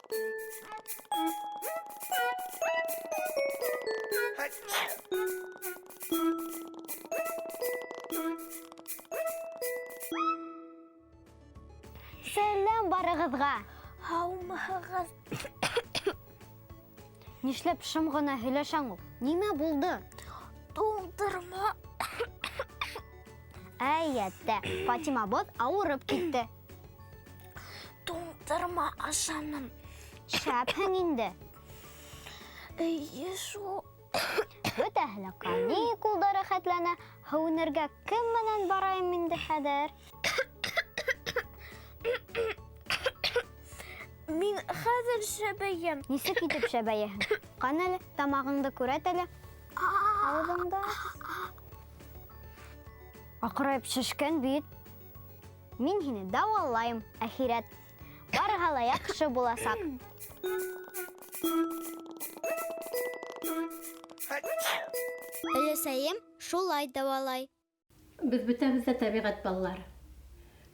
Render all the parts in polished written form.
Сәләм барығыҙға! Һаумыһығыҙ! Нишләп шым ғына һөйләшәң ул? Нимә булды? Туңдырма. Әйәттә, Фатимабыҙ ауырып китте. Туңдырма ашаным. Шәпһең инде. Эйе шул. Бөтәһе лә каникулда рәхәтләнә. Һыуынырға кем менән барайым инде хәҙер? Мин хәҙер шәбәйәм. Нисек итеп шәбәйәһең? Ҡан әле, тамағыңды күрәт әле. Ауыҙыңда. Аҡырайып шешкән бит. Мин һине дауалайым, әхирәт. Барыһы ла яҡшы буласаҡ. Өләсәйем шулай дауалай. Беҙ бөтәбеҙ ҙә тәбиғәт балалары.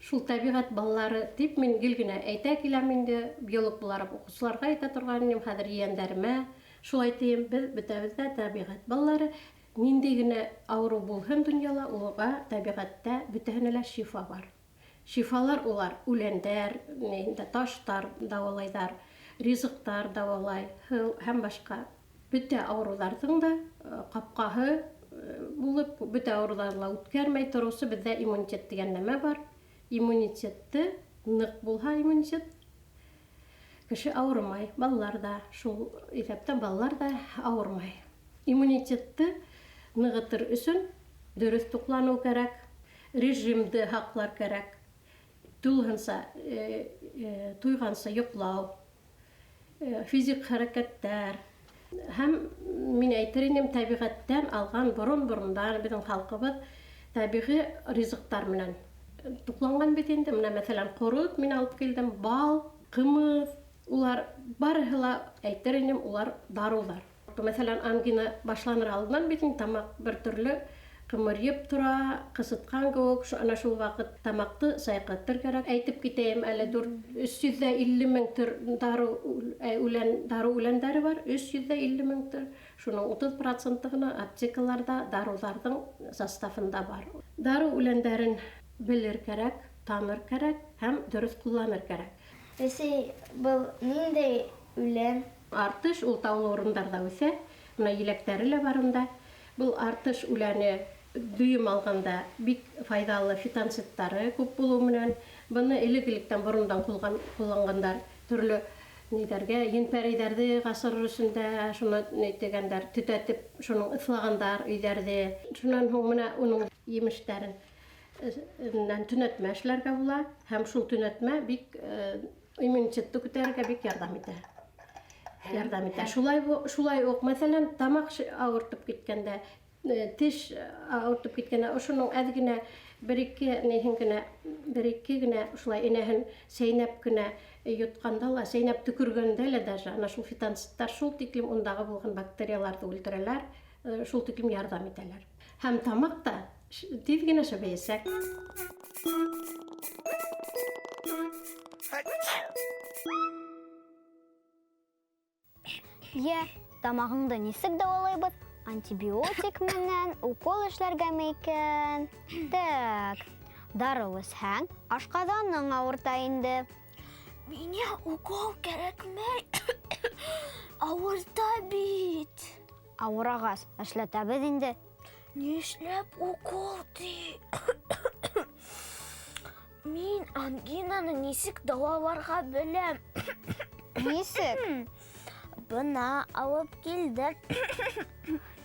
Шул тәбиғәт балалары тип мин гел генә әйтә киләм инде, биолог булараҡ уҡыусыларға әйтә торған инем, хәҙер ейәндәремә шулай тием, беҙ бөтәбеҙ ҙә тәбиғәт балалары. Ниндәй генә ауырыу булһын донъяла, уға тәбиғәттә бөтәһенә лә шифа бар. Шифалар улар үләндәр, инде таштар дауалайҙар, ризыҡтар дауалай, һыу һәм башҡа. Бөтә ауырыуҙарҙың да ҡапҡаһы булып, бөтә ауырыуҙарҙы ла үткәрмәй тороусы беҙҙә иммунитет тигән нәмә бар. Иммунитетты ныҡ булһа иммунитет, кеше ауырымай, балалар ҙа, шул иҫәптән балалар ҙа ауырымай. Иммунитетты нығытыр өсөн дөрөҫ туҡланыу кәрәк, режимды һаҡлар кәрәк, тулыһынса туйғансы йоҡлау, физик хәрәкәттәр. Һәм мин әйтер инем, тәбиғәттән алған борон-борондан беҙҙең халҡыбыҙ тәбиғи ризыҡтар менән туҡланған бит инде. Мына, мәҫәлән, ҡорот мин алып килдем, бал, ҡымыҙ, улар барыһы ла, әйтер инем, улар дарыуҙар. Мәҫәлән, ангина башланыр алдынан бит инде тамаҡ бер төрлө ҡымырйып тора, ҡысытҡан кеүек, ана шул ваҡыт тамаҡты сайҡатыр кәрәк. Әйтеп китәйем әле, 350 мең төр дарыу үләндәре бар, 350 мең төр. Шуның 30% ғына аптекаларҙа дарыуҙарҙың составында бар. Дарыу үләндәрен белер кәрәк, таныр кәрәк һәм дөрөҫ ҡулланыр кәрәк. Әсәй, был ниндәй үлән? Артыш ул таулы урындарҙа үҫә, бына еләктәре лә бар унда. Был артыш үләне дөйөм алғанда бик файҙалы фитонциттары күп булыу менән, быны элек-электән борондан ҡулланғандар төрлө ниҙәргә, енпәрейҙәрҙе ҡасырыр өсөн дә шуны нитегәндәр, төтәтеп шуның ыҫлағандар өйҙәрҙе. Шунан һуң бына уның емештәрен төнәтмә эшләргә була, һәм шул төнәтмә бик иммунитетты күтәрергә бик ярҙам итә. Ярҙам итә. Шулай уҡ, мәҫәлән, тамаҡ ауыртып киткәндә, теш ауыртып киткәндә, ошоноң әҙ генә бер-ике ниһен генә, бер-ике генә шулай энәһен сәйнәп кенә йотҡанда ла, сәйнәп төкөргәндә лә даже ана шул фитонциттар шул тиклем ундағы булған бактерияларҙы үлтерәләр, шул тиклем ярҙам итәләр. Һәм тамаҡ та тиҙ генә шәбәйәсәк. Йә, тамағыңды нисек дауалайбыҙ? Антибиотик менән укол эшләргәме икән? Так, дарыу эсһәң, ашҡаҙаның ауырта инде. Миңә укол кәрәкмәй. Ауырта бит. Ауырағас, эшләтәбеҙ инде. Нишләп укол ти? Мин ангинаны нисек дауаларға беләм. Нисек? Бына алып килдем.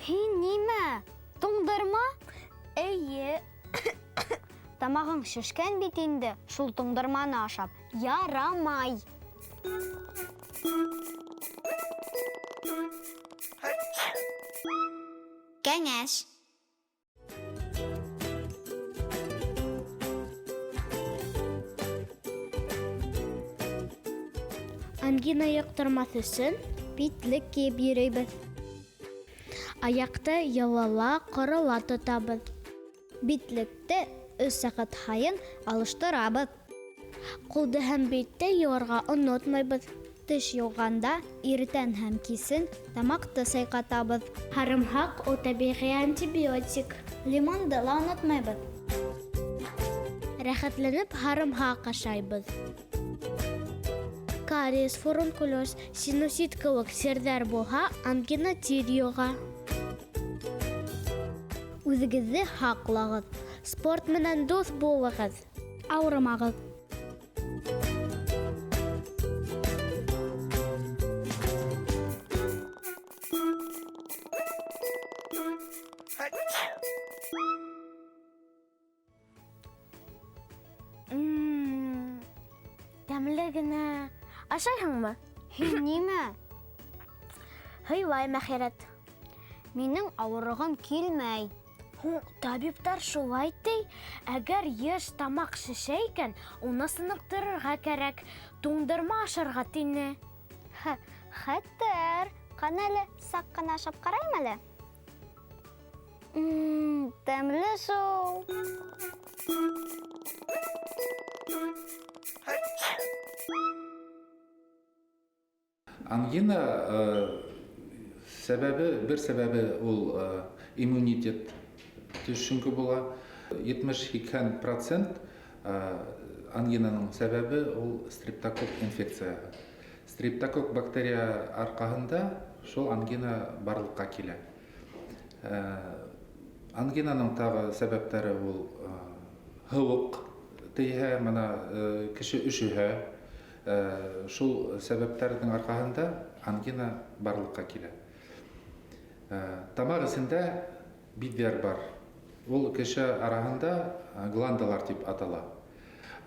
Һин нимә? Туңдырма? Эйе. Тамағың шешкән бит инде, шул туңдырманы ашап. Ярамай. Кәңәш. Ангина йоҡтормаҫ өсөн битлек кейеп йөрөйбөҙ. Аяҡты йылыла, ҡорола тотабыҙ. Битлекте 3 сәғәт һайын алыштырабыҙ. Ҡулды һәм битте йыуырға онотмайбыҙ. Теш йыуғанда иртән һәм кисен тамаҡты сайҡатабыҙ. Һарымһаҡ ул тәбиғи антибиотик. Лимонды ла онотмайбыҙ. Рәхәтләнеп һарымһаҡ ашайбыҙ. Кариес, фурункулез, синусит кеүек сирҙәр булһа, ангина тиҙ йоға. Үҙегеҙҙе һаҡлағыҙ. Спорт менән дуҫ булығыҙ. Ауырымағыҙ. Тәмле генә. Ашайһыңмы? Һин нимә? Һыйлайым, әхирәт. Минең ауырығым килмәй. Һуң, табиптар шулай ти. Әгәр йыш тамаҡ шешә икән, уны сыныҡтырырға кәрәк. Туңдырма ашарға тине. Хәтәр. Ҡана әле, саҡ ҡына ашап ҡарайым әле. Тәмле шул. Ангина сәбәбе, бер сәбәбе ул иммунитет төшөнкө була. Етмеш-һикһән процент ангинаның сәбәбе ул стрептококк инфекцияһы. Стрептококк бактерия арҡаһында шул ангина барлыҡҡа килә. Ангинаның тағы сәбәптәре ул һыуыҡ тейһә, мына кеше өшөһә, шул сәбәптәрҙең арҡаһында ангина барлыҡҡа килә. Тамаҡ эсендә биҙҙәр бар. Ул кеше араһында гландалар тип атала.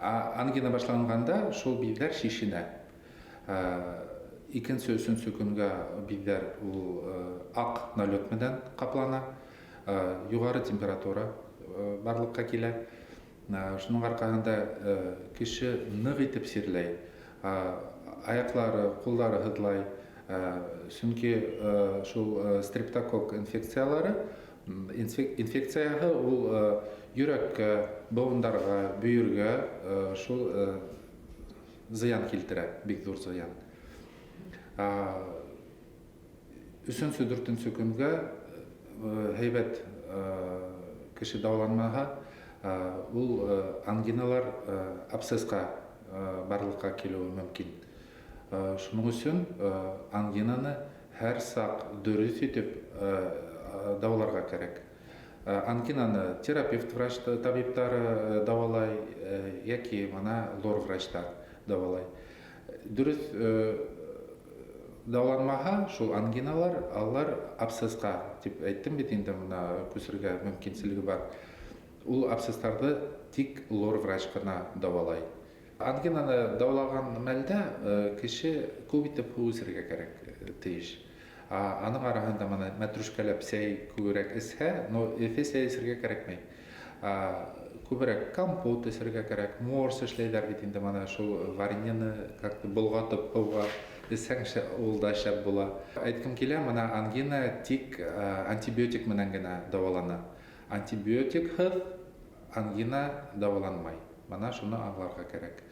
Ангина башланғанда шул биҙҙәр шишенә. Икенсе, өсөнсө көнгә биҙҙәр ул аҡ налет менән ҡаплана. Юғары температура барлыҡҡа килә. Шуның арҡаһында кеше ныҡ итеп сирләй. Аяҡлары, ҡулдары һыҙлай. Сөнки шул стрептококк инфекциялары, инфекцияһы ул йөрәккә, быуындарға, бөйөргә шул зыян килтерә, бик ҙур зыян. Өсөнсө, дүртенсе көнгә һәйбәт кеше дауаланмаһа, ул ангиналар абсцессҡа барлыҡҡа килеүе мөмкин. Шуның өсөн ангинаны һәр саҡ дөрөҫ итеп дауаларға кәрәк. Ангинаны терапевт врач табиптары дауалай, йәки мына лор врачтар дауалай. Дөрөҫ дауаланмаһа, шул ангиналар алар абсцессҡа тип әйттем бит инде, мына күсергә мөмкинселеге бар. Ул абсцесстарҙы тик лор врач ҡына дауалай. Ангинаны дауалаған мәлдә кеше күп итеп һыу эсергә кәрәк тейеш. Аның араһында мына мәтрүшкәләп сәй күберәк эсһә, но эҫе сәй эсергә кәрәкмәй. Күберәк компот эсергә кәрәк, морс эшләйҙәр бит инде, мына шул вареньены как-то болғатып һыуға эсһәң, ул да шәп була. Әйткем килә, мына ангина тик антибиотик менән генә дауалана. Антибиотикһыҙ ангина дауаланмай. Мына шуны аңларға кәрәк.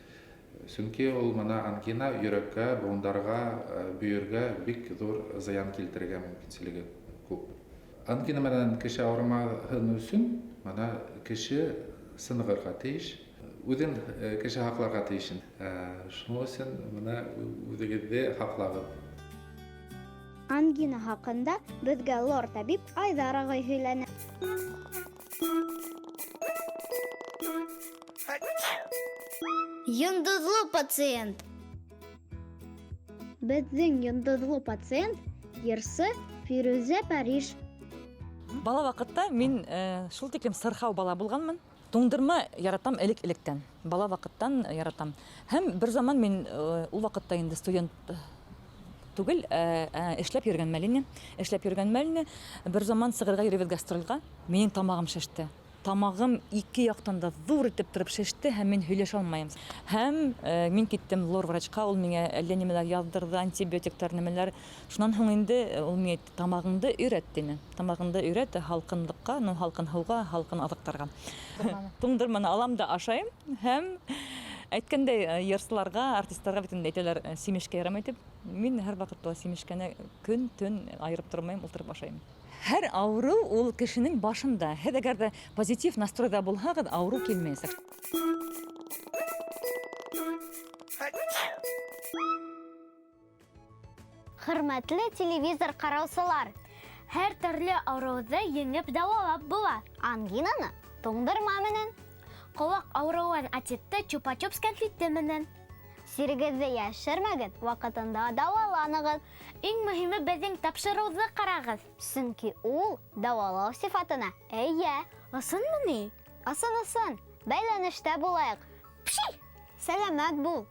Сөнки ул мына ангина йөрәккә, быуындарға, бөйөргә бик ҙур зыян килтерергә мөмкинселеге күп. Ангина менән кеше ауырымаһын өсөн мына кеше сынығырға тейеш, үҙен кеше һаҡларға тейеш. Шуның өсөн мына үҙегеҙҙе һаҡлағыҙ. Ангина хаҡында беҙгә лор табип Айҙар ағай һөйләне. Йондоҙло пациент. Беҙҙең йондоҙло пациент йырсы Фирүзә Париж. Бала ваҡытта мин шул тиклем сырхау бала булғанмын. Туңдырма яратам элек-электән. Бала ваҡыттан яратам. Һәм бер заман мин ул ваҡытта инде студент түгел, эшләп йөрөгән мәлине. Эшләп йөрөгән мәлине бер заман сығырға йөрөбөҙ гастролға. Минең тамағым шеште. Тамағым ике яҡтан да ҙур итеп тороп шеште һәм мин һөйләшә алмайым. Һәм мин киттем лор врачҡа, ул миңә әллә нимәләр яҙҙырҙы, антибиотиктар нимәләр. Шунан һуң инде ул миңә әйтте, тамағыңды өйрәт тине. Тамағыңды өйрәт һалҡынлыҡҡа, ну, һалҡын һыуға, һалҡын аҙыҡтарға. Туңдырманы. Туңдырманы алам да ашайым һәм Әйткәндәй, йырсыларға, артистларға бит инде әйтәләр, симешкә ярамай дип. Мин һәр ваҡытта ла симешкәне көн, төн айырып тормайым, ултырып ашайым. Һәр ауырыу ул кешенең башында. Һеҙ әгәр ҙә позитив настройҙа булһағыҙ, ауырыу килмәйәсәк. Хөрмәтле телевизор ҡараусылар, Һәр төрлө ауырыуҙы еңеп дауалап була. Ангинаны туңдырма менән, Ҡолаҡ ауырыуын отитты чупа-чупс кәнфите менән. Сирегеҙҙе йәшермәгеҙ, ваҡытында дауаланығыҙ. Иң мөһиме беҙҙең тапшырыуҙы ҡарағыҙ. Сөнки ул дауалау сифатына эйә. Ысынмы ни? Ысын, ысын. Бәйләнештә булайыҡ. Пши! Сәләмәт бул.